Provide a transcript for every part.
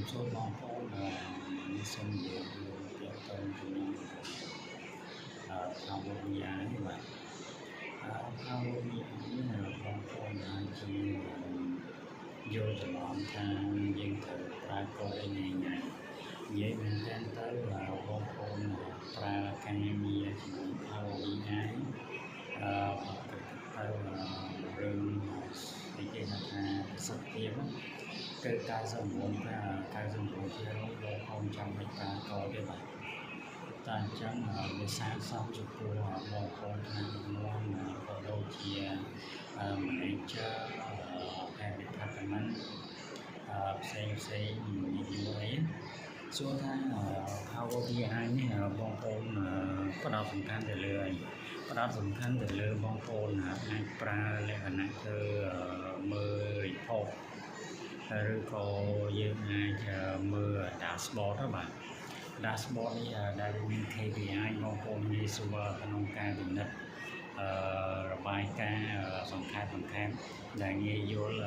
រាបសួរបងប្អូននេះសូមនិយាយរឿងទាក់ទងទៅនឹងPower BI បាទ Power BI នេះបងប្អូនអាចជាយល់ច្រឡំថាយើងត្រូវប្រើកូដអីញ៉ៃញ៉ៃនិយាយមែនទែនទៅបងប្អូនប្រើការងារជាមួយ Power BI អឺទៅរឿងអីគេហៅថាប្រសិទ្ធភាពគឺ99 99%បងប្អូនចាំបាច់ប្រើកូដទេបាទតែអញ្ចឹងវាសាកសមចំពោះបងប្អូនថ្នាក់ដឹកនាំក៏ដូចជា manager head department ផ្សេងផ្សេងមួយអីសួរថា Power BI នេះបងប្អូនផ្ដោតសំខាន់ទៅលើអីផ្ដោតសំខាន់ទៅលើបងប្អូនអាចប្រើលក្ខណៈធ្វើមើល report ឬក៏យើងអាចមើល dashboard ទៅបាទ dashboard នេះដែលមាន KPI បងប្អូនងាយស្រួលក្នុងការពិនិត្យអឺរបាយការណ៍សង្ខេបសង្ខេបដែលងាយយល់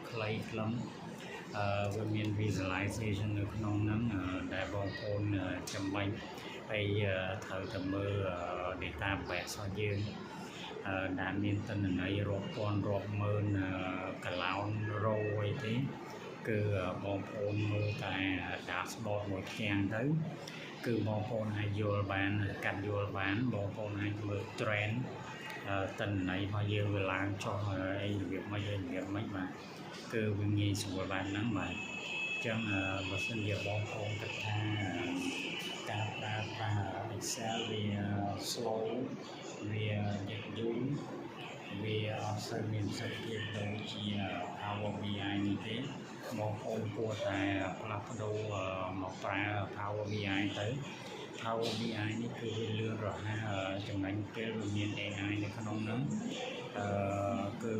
ខ្លីខ្លឹមអឺវាមាន visualization នៅក្នុងហ្នឹងដែលបងប្អូនចាំបាច់ហើយត្រូវតែមើល database របស់យើងដែលមានទិន្នន័យរាប់ពាន់រាប់ម៉ឺនកឡោន row អីទេគឺបងប្អូនមើលតែ dashboard មួយផ្ទាំងទៅគឺបងប្អូនអាចយល់បានកាត់យល់បានបងប្អូនអាចមើល trend ទិន្នន័យរបស់យើងវាឡើងចុះអីរបៀបម៉េចអីរបៀបម៉េចបាទគឺវាងាយស្រួលបានហ្នឹងបាទអញ្ចឹងបើសិនជាបងប្អូនគិតថាការប្រើប្រាស់ Excel វា slow វាយឺតយូរវាអត់សូវមានប្រសិទ្ធភាពដូចជា Power BI នេះទេបងប្អូនគួរតែផ្លាស់ប្ដូរមកប្រើ Power BI ទៅ Power BI នេះគឺវាលឿនរហ័សចំណេញពេលវាមាន AI នៅក្នុងហ្នឹងអឺគឺ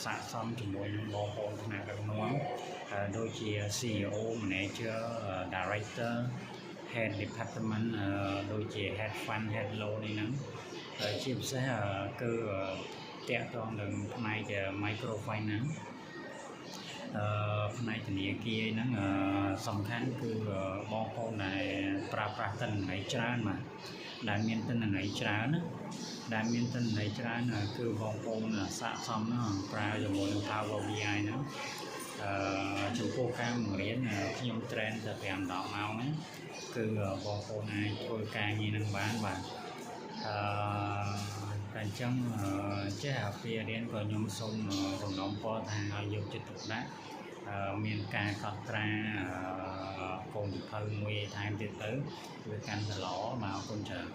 ស័ក្តិសមជាមួយនឹងបងប្អូនថ្នាក់ដឹកនាំដូចជា CEO Manager Director Head Department ដូចជា Head Fund Head Loan នេះហ្នឹងជាពិសេសគឺតាក់ទងនឹងផ្នែក microfinance អឺផ្នែកធនាគារហ្នឹងសំខាន់គឺបងប្អូនដែលប្រើប្រាស់ទិន្នន័យច្រើនបាទដែលមានទិន្នន័យច្រើនណាដែលមានទិន្នន័យច្រើនគឺបងប្អូនស័ក្តិសមហ្នឹងប្រើជាមួយនឹង Power BI ហ្នឹងអឺចំពោះការបង្រៀនខ្ញុំ train តែ5 10ម៉ោងហ្នឹងគឺបងប្អូនអាចធ្វើការងារនឹងបានបាទអឺតែអញ្ចឹងចេះអាពីរៀនក៏ខ្ញុំសូមសំណូមពរថាឲ្យយកចិត្តទុកដាក់មានការកត់ត្រាកូនសៀវភៅមួយថែមទៀតទៅវាកាន់តែល្អបាទអរគុណច្រើន។